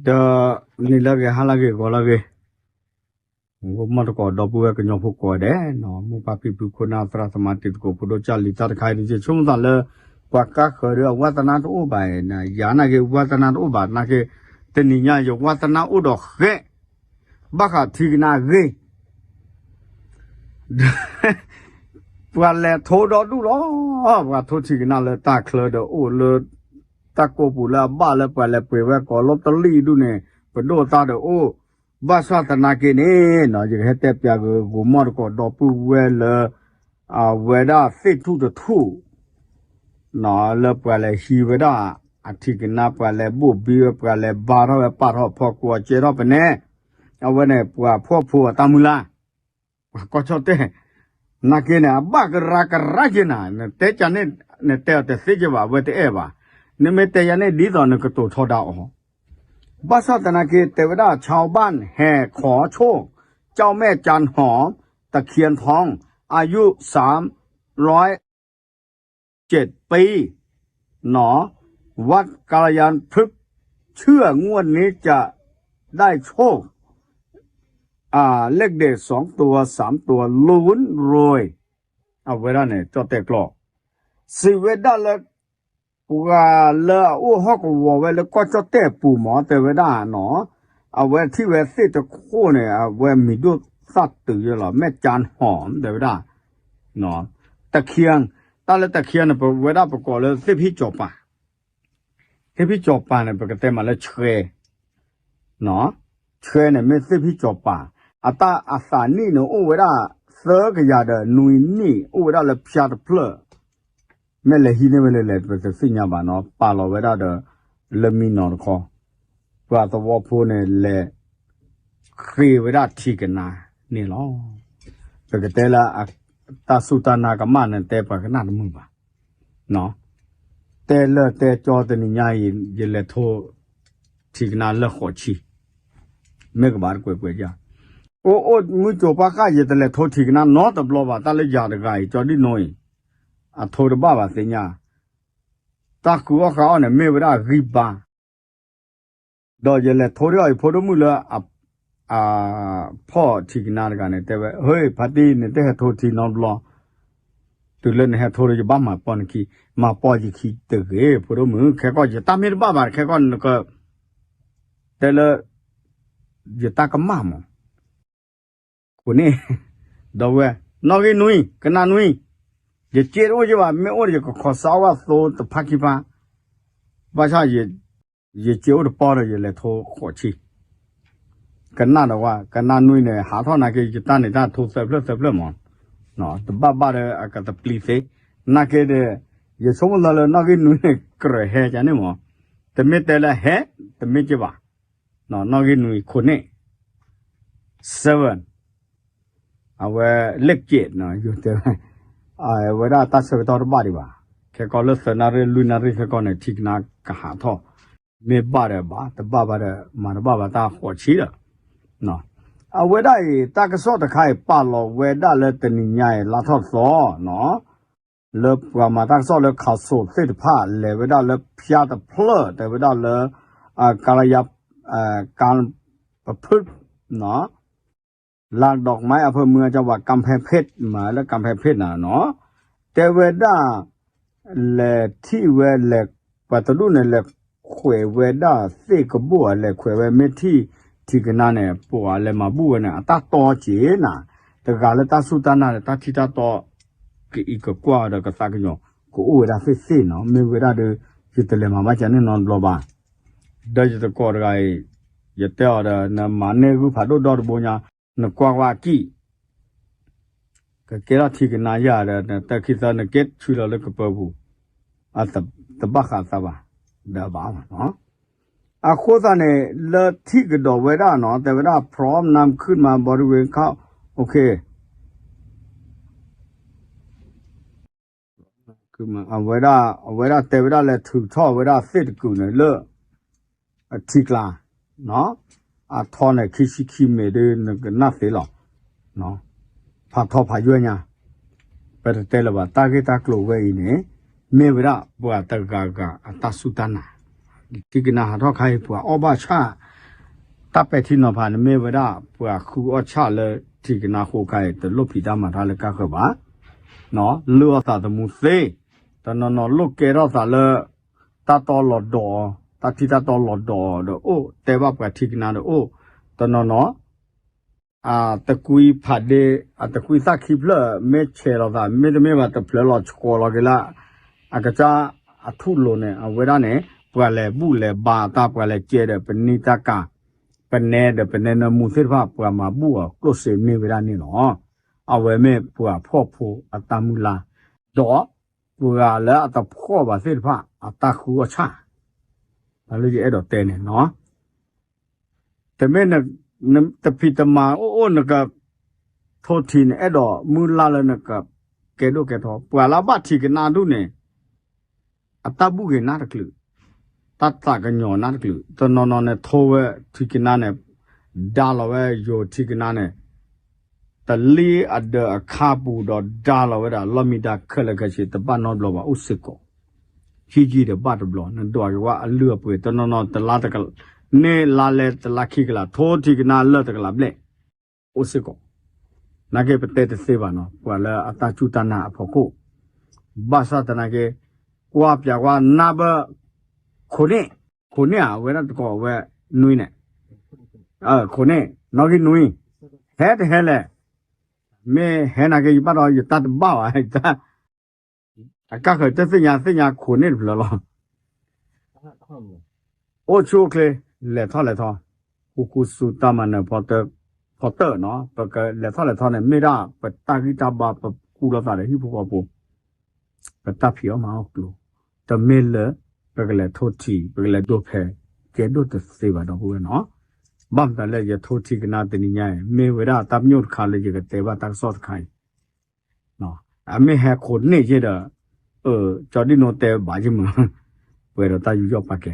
ဒီးနံၤလၢအဂ့ၤ ဟါလၢအဂ့ၤ ဂီၤလၢအဂ့ၤ, ဂီၤမီၢ်တကိး ဒီပုၢ်ဝဲၢ်ကညီဖိကိးဂၤဒဲး, မိၢ်ပၢ်ဖံဖု ခိၣ်နၢ် သရၣ်သမါ တံၤသကိး ဖိဒိၣ်ကၢ်လံၤ တၢ်တခါအံၤ ယဆိကမိၣ်သးလၢ ပှၤကါဃၢၤဒီးအဝါသနါတအိၣ်ဘၣ်, ယၤနာ်က့ ဝါသနါတအိၣ်ဘၣ် နာ်က့, တနံၤညါယဝါသနါအိၣ်ဒီးဃဲး, ဘၣ်ဃးထံကနါအဂ့ၢ် ပှၤလဲၤထိဒီဒူၣ်လီၤ. ပှၤထိထံကနါလၢတၢ်ချၢဒီးအိၣ်လၢ တၢ်ကိးပူၤလၢအဘၣ်လၢပှၤလဲၤပှ့ၤဝဲကိးလီတလံၣ်ဒူၣ်န့ၣ် ပဒိၣ်သါဒီးအိၣ်, ဘၣ်ဆၣ်သနာ်က့န့ၣ် ယကဟဲတဲပျးက့ၤဂီၤမီၢ်တကိး ဒီပုၢ်ဝဲၢ်လၢ အဝဲဒၣ်သ့ၣ်ထူၣ်တထူၣ် လၢပှၤလဲၤဟံးဝဲဒၣ် အထံကနါ ပှၤလဲၤဘိၣ်ဘံဝဲ ပှၤလဲၤဘါထီၣ်ဝဲ ပာ်ထီၣ်ဖီကွံာ်အီၤ ကဲထီၣ်ပနဲ, အဝဲန့ၣ် ပှၤဖှီၣ်ဖိအတၢ်မုၢ်လၢ်, ပှၤကီၢ်ကၠီၣ်တဲၣ်, နာ်က့န့ၣ် အဘၣ်ကရၢကရၢက့ၤနၤ, နတဲကန့ၣ် နတဲအီၤတသ့က့ၤဘၣ် အဝဲတအဲၣ်ဘၣ်, နမ့ၢ်တဲယၤန့ၣ် ဒ်သိးနကတိၤထီဒါအီၤ, ဘၣ်ဆၣ်သနာ်က့ တဲဝဲဒၣ် ชาวบ้านแห่ขอโชค เจ้าแม่จันหอม ตะเคียนทอง อายุ สามร้อย เจ็ดปี เนาะ วัดกาลยานพฤกษ์ เชื่องวดนี้จะได้โชค อ่า เลขเด็ดสองตัวสามตัว ลุ้นรวย အဝဲဒၣ်န့ၣ် ကၠီၣ်တဲၣ်ကျိာ် စံးဝဲဒၣ်လၢ ပှၤလၢအအိၣ်ဟီၣ်ကဝီၤဝဲလၢကီၢ်ကၠီၣ်တဲၣ်အပူၤမ့ၢ် တဲဝဲဒၣ်နီၤ, အဝဲထံၣ်ဝဲသ့ၣ်တခိၣ်န့ၣ် အဝဲမံၤဒိၣ်သၣ်တုၤယဲလီၤ แม่จันหอม တဲဝဲဒၣ် တခံ တၢ်လၢတခံန့ၣ် ပဝဲဒၣ်ပကိးလၢသ့ၣ်ဖံၣ်စီၤပၤ, သ့ၣ်ဖံၣ်စီၤပၤန့ၣ် ပကတဲမးလၢဆှဲ, ဆှဲန့ၣ်မ့ၢ်သ့ၣ်ဖံၣ်စီၤပၤ, အတၢ်အသးနံၣ်န့ၣ် အိၣ်ဝဲဒၣ်သၢကယၤဒီးနွံနံၣ် အိၣ်ဝဲဒၣ်လၢဖၠါတဖျၢၣ်, မ့ၢ်လဲၤဟံးန့ၢ်ဝဲလဲၣ်လဲၣ် ပတသ့ၣ်ညါဘၣ်နီၤ ပာ်လီၤဝဲဒၣ်ဒီး လၢမံနီၤတခီ, ပှၤသဝီဖိန့ၣ်လဲၤ ဃ့ဝဲဒၣ်ထံကနါန့ၣ်လီၤ. ပကတဲလၢ တၢ်စူၢ်တၢ်နာ်ကမၣ်န့ၣ် တဲပှၤကနၣ်တမုာ်ဘၣ်. တဲလၢတဲကၠီတနံၤညါအံၤ ယလဲၤထိ ထံကနါလၢဃိးဆံ, မ့ၢ်ကဘၣ်တကွဲးကွဲးယၤ, အိၣ်အိၣ်မုၢ်ကၠိၤပှၢ်ဃၣ် ယတလဲၤထိထံကနါနီတဘျီဘၣ် တၢ်လၢယၤတဂၤအံၤ ကၠီဒံၣ်နိအံၤ, အထိတဘၣ်ဘၣ်သ့ၣ်ညါ, တၢ်ဃုအီၣ်ဃုအီၣ်န့ၣ် မ့ၢ်ဝဲဒၣ်အဂံၢ်ဘါ ဒီးယလဲၤထိဒ်အီၤ ယဖိဒိၣ်မုၣ်လၢ အဖီၣ်ထံကနါတဂၤန့ၣ် တဲဝဲ ဟ့ၣ် ဖါတံၢ် နတဟဲထိထံနီတဘျီ, တုၤလၢနဟဲထိဒီး ယဘၣ်မၤပိာ်နခံ, မၤပိာ်ယခံတဂ့ၤ ဖိဒိၣ်မုၣ်, ခဲကီၢ်ယတၢ်မ့ၢ်တဘၣ်ဘၣ် ခဲကီၢ်နက တဲလၢ ယတၢ်ကမၣ်မး ခိးန့ၣ်, ဒီပုၢ်ဝဲၢ်, နီၣ်ဂံၢ်နွံ ကနၣ်နွံ, ယစ့တအိၣ်ယဘၣ် မ့ၢ်အိၣ်ဒီးယကခိးစးဝဲသိတဖၣ်ခံဖၣ်, ဘၣ်ဆၣ် ယစ့အိၣ်တပီၢ်ဒီး ယလဲၤထိဃိးဆံ, ကနၣ်ဒီးဝဲ ကနၣ်နွံန့ၣ် ဟးထီၣ်နာ်က့ ယတၢ်န့ၣ်တၢ်ထိသၢဖျၢၣ်သၢဖျၢၣ်မး, တဘၣ်ဘၣ်ဒီးအကတပျံၤသ့, နာ်က့ဒီး ယဆိကမိၣ်သးလၢနီၣ်ဂံၢ်နွံန့ၣ် ကြၢးဟဲကန့ၣ်မး, တမ့ၢ်တဲလၢဟဲ, တမ့ၢ်က့ဘၣ်, နီၣ်ဂံၢ်နွံခိးန့ၣ် seven, အဝဲ လၢက့း ယတဲဝဲ, အဝဲဒၣ်တၢ်ဆၢကတီၢ်တဘၣ်ဒံးဘၣ်, ခဲကီၢ်လၢသၢနၣ်ရံၣ်လွံၢ်နၣ်ရံၣ်ခဲကီၢ်န့ၣ် ထံကနါကဟးထီၣ်, မ့ၢ်ဘၣ်ဒီးဘၣ် တဘၣ်ဘၣ်ဒီး မၤတဘၣ်ဘၣ်တၢ်ဃိးဆံဒီး, အဝဲဒၣ်အံၤ တၢ်ကစီၣ်တခါအံၤ ပာ်လီၤဝဲဒၣ်လၢတနံၤညါအံၤ လါထီၣ်သီ လၢပှၤမၤတၢ်ကစီၣ်လၢခးစိးသ့ၣ်တဖၣ် လဲၤဝဲဒၣ်လၢဖၠါတဖျၢၣ် တဲဝဲဒၣ်လၢ ကလယၤ ကၣ်ပဖုၣ် လၢ ดอกไม้ အဖၢမုၢ်အကဝၤ กำแพงเพชร မၤလၢ กำแพงเพชร နၤနီၤ, တဲဝဲဒၣ် လဲၤထံၣ်ဝဲလဲၤ ပှၤတဒူၣ်န့ၣ် လဲၤခွဲးဝဲဒၣ်သ့ၣ်ကဘိၣ်ဧါ လဲၤခွဲးဝဲမ့ၢ်ထံၣ်ထံကနါန့ၣ် ပှၤလဲၤမၤဘူၣ်ဝဲန့ၣ် အတၢ်တီက့ၤနၤ, တဂၤလၢတၢ်စူၢ်တၢ်နာ်ဒီး တၢ်ထံၣ်တၢ်တီ ကအံးကကွၢ်ဒီးကသးကညီၤ ကအိၣ်ဝဲဒၣ်သ့ၣ်သ့ၣ်နီၤ, မ့ၢ်ဝဲဒၣ်ဒီး ယတလဲၤမၤဘၣ်ကန့ၣ်နီတဘျီဘၣ်, ဒီးယတကိးတဂၤအံၤ ယတဲအီၤဒီး နမၤန့ၢ်ဂုၢ်ဖးဒိၣ်ဒီတဘိညါ နကွၢ်ကွၢ်အကံၣ် ကကဲထီၣ်ထံကနါယၤဒီး နတၢ်ခံသၢနကဲဆူလီၤလၢကပၢၤပူၤ, တဘၣ်ဃးသးဘၣ်, ဒီးဘၣ်လီၤနီၤ, အဃိသတးန့ၣ် လၢထံၣ်ကဒီးဝဲဒၣ်နီၤ တဲဝဲဒၣ် พร้อมนำขึ้นมาบริเวณเข้า โอเค အဝဲဒၣ် အဝဲဒၣ်တဲဝဲဒၣ်လဲၤထုးထီၣ်ဝဲဒၣ်သ့ၣ်တကုာ်န့ၣ်လၢ အထံကျါ, အထီန့ၣ် ခံဆံခံမ့ၢ်ဒ်နကနၣ်သ့လီၤ, ဖးထီဖးယွဲၢ်ညါ, ပတတဲလၢၤဘၣ် တၢ်ဂ့ၢ်တၢ်ကျိၤဝဲအံၤန့ၣ် မ့ၢ်ဝဲဒၣ်ပှၤတဂၤဂၤအတၢ်စူၢ်တၢ်နာ်, ထံကနါဟးထီၣ်ခါအံၤ ပှၤအီၣ်ဘၣ်ဆၣ် တၢ်ပဲာ်ထံနီၤဖးန့ၣ်မ့ၢ်ဝဲဒၣ် ပှၤဃုအီၣ်ဆၣ်လၢထံကနါဃိခါအံၤ တလိၣ်ဖံးတၢ်မၤတၢ်လၢကါဃၢၤဘၣ်, လုၢ်အီၣ်သးသမူသ့, တနီၤနီၤလိၣ်ကဲထီၣ်သးလၢ တၢ်တီလီၤဒီးအီၤ, တၢ်ထံၣ်တၢ်တီလီၤဒီးအီၤဒီးအိၣ်, တဲဘၣ်ပှၤထံကနါဒီးအိၣ်, တနီၤနီၤ အတကွံဖးဒ့, အတကွံသၣ်ခံဖျၢၣ် မ့ၢ်ဆဲးလီၤသး မ့တမ့ၢ်ဘၣ်တဖျၢၣ်လီၤဆှီလီၤက့ၤလၢ အကစၢ်အထူၣ်လိၤန့ၣ် အဝဲဒၣ်န့ၣ် ပှၤလဲၤဘူၣ်လဲၤဘါအတၢ် ပှၤလဲၤကဲဒီးပနံၣ်တၢ်ကၤ, ပနဲဒီးပနဲနၢမူသ့ၣ်တဖၣ် ပှၤမၤဘူၣ်အီၤကျိၣ်စ့မ့ၢ်ဝဲဒၣ်န့ၣ်လီၤ. အဝဲမ့ၢ်ပှၤဖှီၣ်ဖိအတၢ်မုၢ်လၢ်, ဒီးပှၤလၢအတဖှီၣ်ဘၣ်သ့ၣ်တဖၣ် အတၢ်ဃုအီၣ်ဆၣ်, တၢ်လၢယအဲၣ်ဒိးတဲန့ၣ်နီၤ တမ့ၢ်နတဖံးတမၤအိၣ်အိၣ်နကထိထံး နအဲၣ်ဒိးမုၢ်လၢ်လၢနကကဲဒိၣ်ကဲထီ ပှၤလၢအဘၣ်ထံကနါဒူၣ်န့ၣ် အတၢ်ဘူၣ်ဂ့ၤနၢ်တကလုာ်, တၢ်သးကညီၤနၢ်တကလုာ်, တနီၤနီၤန့ၣ်ထိဝဲထံကနါန့ၣ် ဒါလီၤဝဲယိၤထံကနါန့ၣ် တလံၣ်အဒၢးအခါပူၤဒီးဒါလီၤဝဲဒၣ် လီၢ်မံဒါခဲလၢာ်ခဲဆ့ တဘၣ်နီတဘျီဘၣ်အိၣ်စ့ၢ်ကီး, ဟံးယံာ်ဒီးဘၣ်တဘျီ နဒွးက့ၤဝဲအလုၢ်အပှ့ၤ တနီၤနီၤတလါတကလး, န့ၢ်လါလဲတလါခံကလး ထိထံကနါလၢာ်တကလးဘျဲၣ် အိၣ်စ့ၢ်ကီး, နာ်က့ပတဲတသ့ဘၣ်နီၤ ပှၤလၢအတၢ်စူၢ်တၢ်နာ်အဖီခိၣ်, ဘၣ်ဆၣ်သနာ်က့ ကွၢ်ပၠးကွၢ်နၢ်ဘၢ ခိးန့ၢ်, ခိးန့ၢ်ဧါ အဝဲဒၣ်တကိးဝဲနွံန့ၣ်, ခိးန့ၢ် နီၣ်ဂံၢ်နွံ, ဟဲတဟဲလဲၣ်, မ့ၢ်ဟဲနာ်က့ ယဘၣ်ဒီးယတၢ်တဘၣ်ဘၣ်, အကါဃၢၤတသ့ၣ်ညါ သ့ၣ်ညါခိးန့ၢ်တဖျၢၣ်လီၤ. အိၣ်ဆူၣ်အိၣ်ချ့, လဲၤထီၣ်လဲၤထီ, ဃူဃူစူတၢ်မၤနၢၤ ဖီတၢၢ်နီၤ, ပကလဲၤထီၣ်လဲၤထီန့ၣ် မ့ၢ်ဒၣ်ပတၢ်ဂံၢ်တၢ်ဘါ ပကူၣ်လိာ်သးဒီးဟံၣ်ဖိဃီဖိ, ပတၢ်ဖံးအီၣ်မၤအီၣ်ကျိၤ, တမ့ၢ်လၢ ပကလဲၤထိထံး ပကလဲၤဒိးဖဲ ကဲဒိၣ်တသ့ဘၣ်ဒီပုၢ်ဝဲၢ်နီၤ, ဘၣ်မတၤလဲၣ် ယထိထံကနါတနံၤညါအံၤ မ့ၢ်ဝဲဒၣ်တၢ်ပညိၣ်တခါလၢယကတဲဘၣ်တၢ်ကစီၣ်တခါအံၤ အမ့ၢ်ဟဲခိးန့ၢ်ယဲဒီး, ကၠီဒံၣ်နိတဲဘၣ်ယမုာ်, ပှဲၤဒီးတၢ်ယူးယီၣ်ပာ်ကဲ,